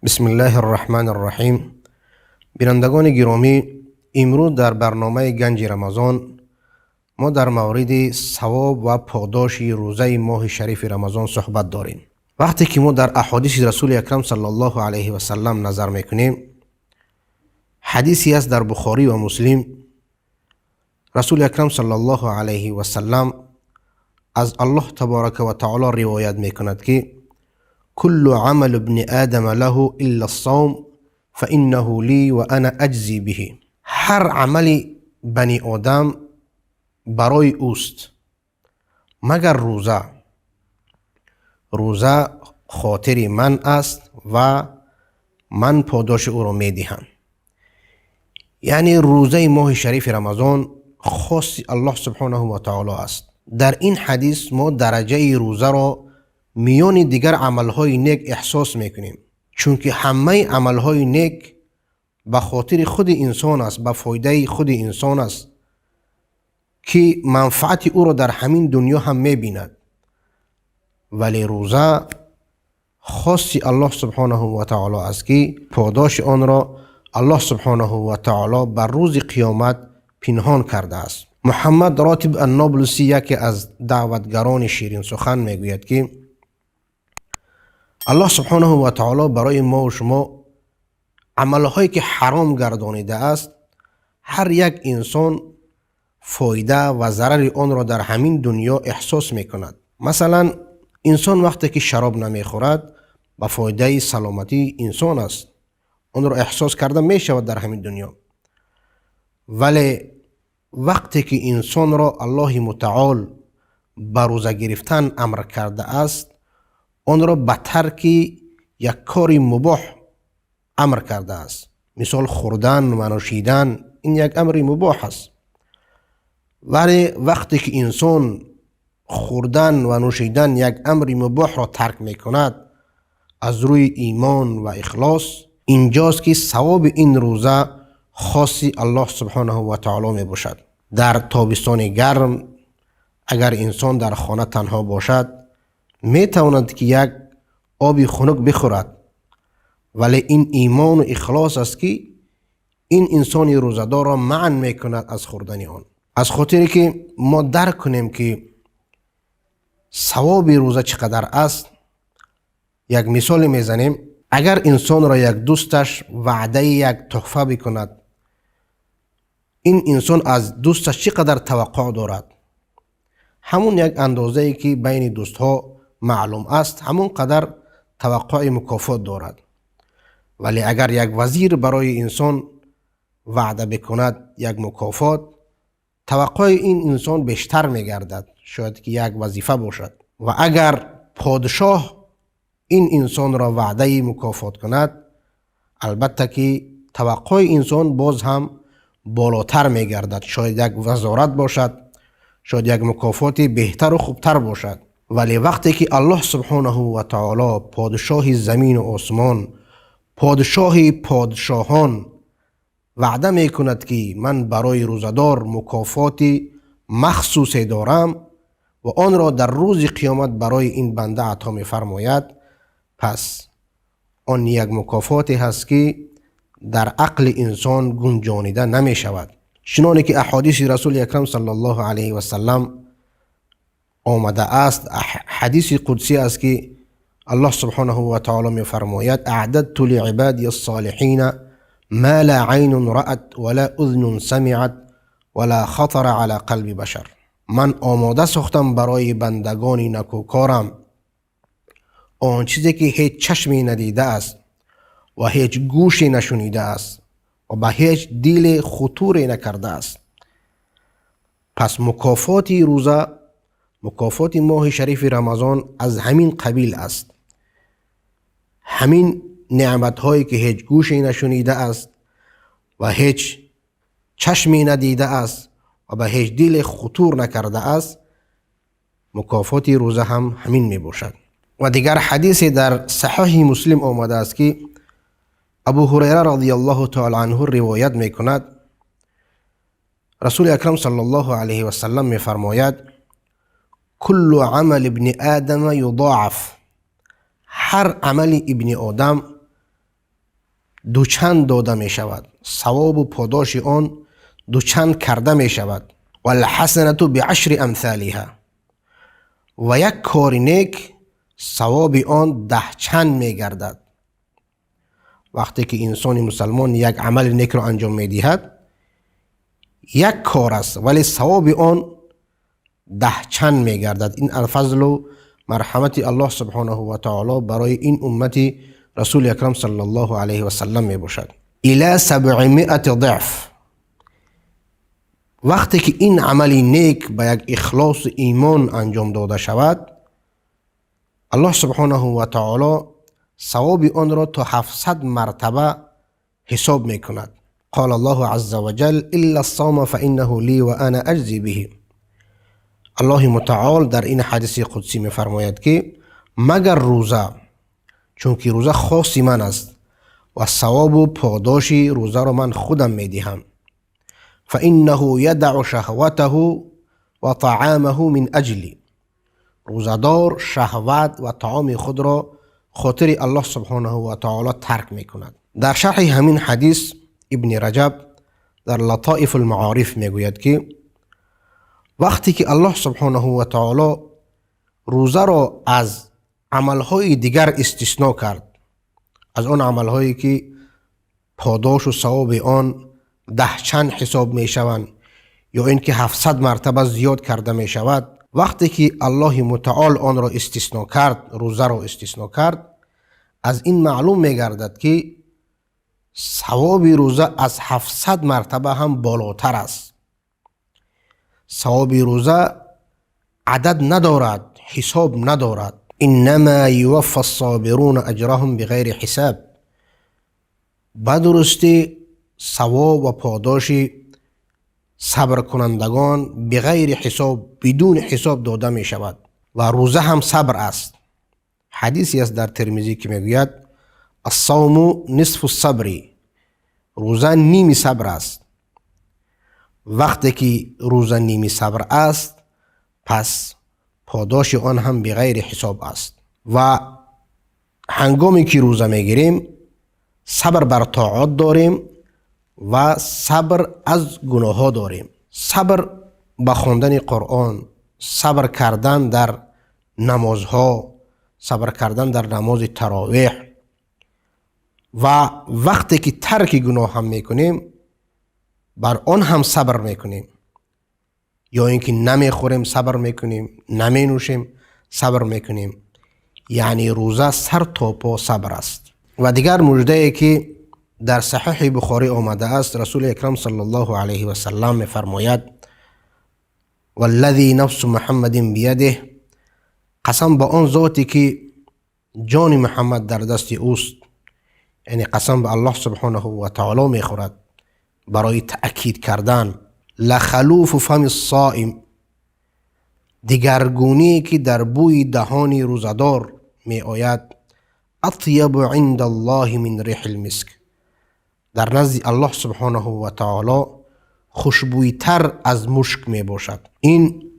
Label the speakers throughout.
Speaker 1: بسم الله الرحمن الرحیم. بینندگان گرامی، امروز در برنامه گنج رمضان ما در مورد ثواب و پاداش روزه ماه شریف رمضان صحبت داریم. وقتی که ما در احادیث رسول اکرم صلی الله علیه و سلم نظر میکنیم، حدیثی است در بخاری و مسلم. رسول اکرم صلی الله علیه و سلم از الله تبارک و تعالی روایت میکند که كل عمل ابن آدم له إلا الصوم فإنه لي وأنا أجزي به. هر عمل بنی آدم برای اوست مگر روزه. روزه خاطر من است و من پاداش او را میدهم. یعنی روزه ماه شریف رمضان خاص الله سبحانه و تعالی است. در این حدیث ما درجه روزه را میان دیگر عملهای نیک احساس میکنیم، چون که همه عملهای نیک به خاطر خود انسان است، به فایده خود انسان است که منفعت او را در همین دنیا هم میبیند. ولی روزه خاص الله سبحانه و تعالی است که پاداش آن را الله سبحانه و تعالی بر روز قیامت پنهان کرده است. محمد راتب النابلسی، یکی از دعوتگران شیرین سخن، میگوید که الله سبحانه و تعالی برای ما و شما عملهایی که حرام گردانیده است، هر یک انسان فایده و ضرر آن را در همین دنیا احساس میکند. مثلا انسان وقتی که شراب نمیخورد، به فایده سلامتی انسان است، آن را احساس کرده میشود در همین دنیا. ولی وقتی که انسان را الله متعال به روزه گرفتن امر کرده است، آن را به ترک یک کار مباح امر کرده است. مثال خوردن و نوشیدن، این یک امر مباح است. ولی وقتی که انسان خوردن و نوشیدن یک امر مباح را ترک میکند از روی ایمان و اخلاص، اینجاست که ثواب این روزه خاصی الله سبحانه و تعالی می باشد. در تابستان گرم اگر انسان در خانه تنها باشد، می تواند که یک آبی خنک بخورد، ولی این ایمان و اخلاص است که این انسان روزه‌دار را منع میکند از خوردن آن. از خاطری که ما درک کنیم که ثواب روزه چقدر است، یک مثال میزنیم. اگر انسان را یک دوستش وعده یک تحفه بکند، این انسان از دوستش چقدر توقع دارد؟ همون یک اندازه ای که بین دوستها معلوم است، همون قدر توقع مکافات دارد. ولی اگر یک وزیر برای انسان وعده بکند یک مکافات، توقع این انسان بیشتر میگردد، شاید که یک وظیفه باشد. و اگر پادشاه این انسان را وعده مکافات کند، البته که توقع انسان باز هم بالاتر میگردد، شاید یک وزارت باشد، شاید یک مکافات بهتر و خوبتر باشد. ولی وقتی که الله سبحانه و تعالی، پادشاه زمین و آسمان، پادشاه پادشاهان، وعده میکند که من برای روزه‌دار مکافات مخصوص دارم و آن را در روز قیامت برای این بنده عطا میفرماید، پس آن یک مکافاتی هست که در عقل انسان گنجانیده نمی شود. چنانه که احادیث رسول اکرم صلی الله علیه و سلم آمده است، حدیث قدسی است که الله سبحانه و تعالی می فرماید: اعددت لعبادی الصالحین ما لا عین رأت ولا اذن سمعت ولا خطر على قلب بشر. من آماده ساختم برای بندگان نکوکارم آن چیزی که هیچ چشمی ندیده است و هیچ گوشی نشنیده است و به هیچ دل خطوری نکرده است. پس مکافات روزه، مکافات ماه شریف رمضان از همین قبیل است. همین نعمت هایی که هیچ گوشی نشنیده است و هیچ چشمی ندیده است و به هیچ دل خطور نکرده است، مکافات روزه هم همین می باشد. و دیگر حدیث در صحیح مسلم آمده است که ابو هریره رضی الله تعالی عنه روایت می کند، رسول اکرم صلی الله علیه و سلم می فرماید: کل عمل ابن آدم یضاعف. هر عمل ابن آدم دوچند داده می شود، ثواب و پاداش آن دوچند کرده می شود. والحسنة بعشر امثالها، و یک کار نیک ثواب آن 10 چند می گردد. وقتی که انسان مسلمان یک عمل نیک را انجام می دهد، یک کار است ولی ثواب آن 10 چند می گردد. این الفضل و مرحمت الله سبحانه و تعالی برای این امت رسول اکرم صلی الله علیه و سلم می باشد. الی 700 ضعف، وقتی که این عمل نیک با یک اخلاص و ایمان انجام داده شود، الله سبحانه و تعالی ثواب آن را تا 700 مرتبه حساب می کند. قال الله عز وجل الا الصوم فانه لی و انا اجزی به. الله متعال در این حدیث قدسی می فرماید که مگر روزه، چون که روزه خاص من است و ثواب و پاداش روزه را من خودم می دهم. فانه یدع شهوته و طعامه من اجلی. روزه‌دار شهوت و طعام خود را خاطر الله سبحانه و تعالی ترک می کند. در شرح همین حدیث ابن رجب در لطائف المعارف می گوید که وقتی که الله سبحانه و تعالی روزه را از عملهای دیگر استثناء کرد، از آن عملهایی که پاداش و ثواب آن 10 چند حساب می شوند یا اینکه 700 مرتبه زیاد کرده می شود، وقتی که الله متعال آن را استثناء کرد، روزه را استثناء کرد، از این معلوم می گردد که ثواب روزه از 700 مرتبه هم بالاتر است. ثواب روزه عدد ندارد، حساب ندارد. انما یوفى الصابرون اجرهم بغیر حساب. بدرستی ثواب و پاداش صبر کنندگان بغیر حساب، بدون حساب داده می شود و روزه هم صبر است. حدیثی است در ترمذی که میگوید الصوم نصف الصبر، روزه نیمی صبر است. وقتی که روزه نیمی صبر است، پس پاداش آن هم بغیر حساب است. و هنگامی که روزه میگیریم صبر بر طاعات داریم و صبر از گناه ها داریم. صبر به خواندن قرآن، صبر کردن در نمازها، صبر کردن در نماز تراویح، و وقتی که ترک گناه هم میکنیم بر آن هم صبر میکنیم، یا اینکه نمیخوریم صبر میکنیم، نمینوشیم صبر میکنیم. یعنی روزه سر تا پا صبر است. و دیگر مژده ای که در صحیح بخاری آمده است، رسول اکرم صلی الله علیه و سلم میفرماید والذی نفس محمد بیده، قسم به آن ذاتی که جان محمد در دست اوست، یعنی قسم به الله سبحانه و تعالی میخورد برای تأکید کردن، لخلوف فم الصائم، دیگرگونی که در بوی دهان روزه‌دار می آید، اطیب عند الله من ریح المسک، در نزد الله سبحانه و تعالی خوشبویتر از مشک می باشد. این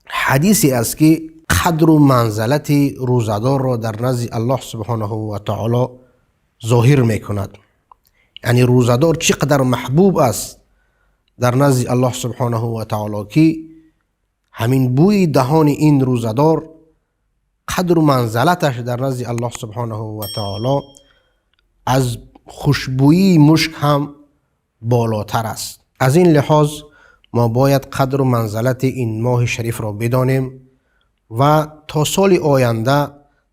Speaker 1: حدیثی است که قدر و منزلت روزه‌دار را در نزد الله سبحانه و تعالی ظاهر می کند. یعنی روزه‌دار چقدر محبوب است در نزد الله سبحانه و تعالی که همین بوی دهان این روزه‌دار قدر و منزلتش در نزد الله سبحانه و تعالی از خوشبویی مشک هم بالاتر است. از این لحاظ ما باید قدر و منزلت این ماه شریف را بدانیم و تا سال آینده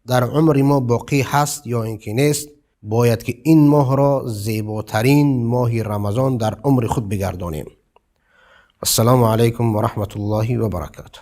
Speaker 1: در عمر ما باقی هست یا اینکه نیست، باید که این ماه را زیباترین ماه رمضان در عمر خود بگردانیم. السلام علیکم و رحمت الله و برکاته.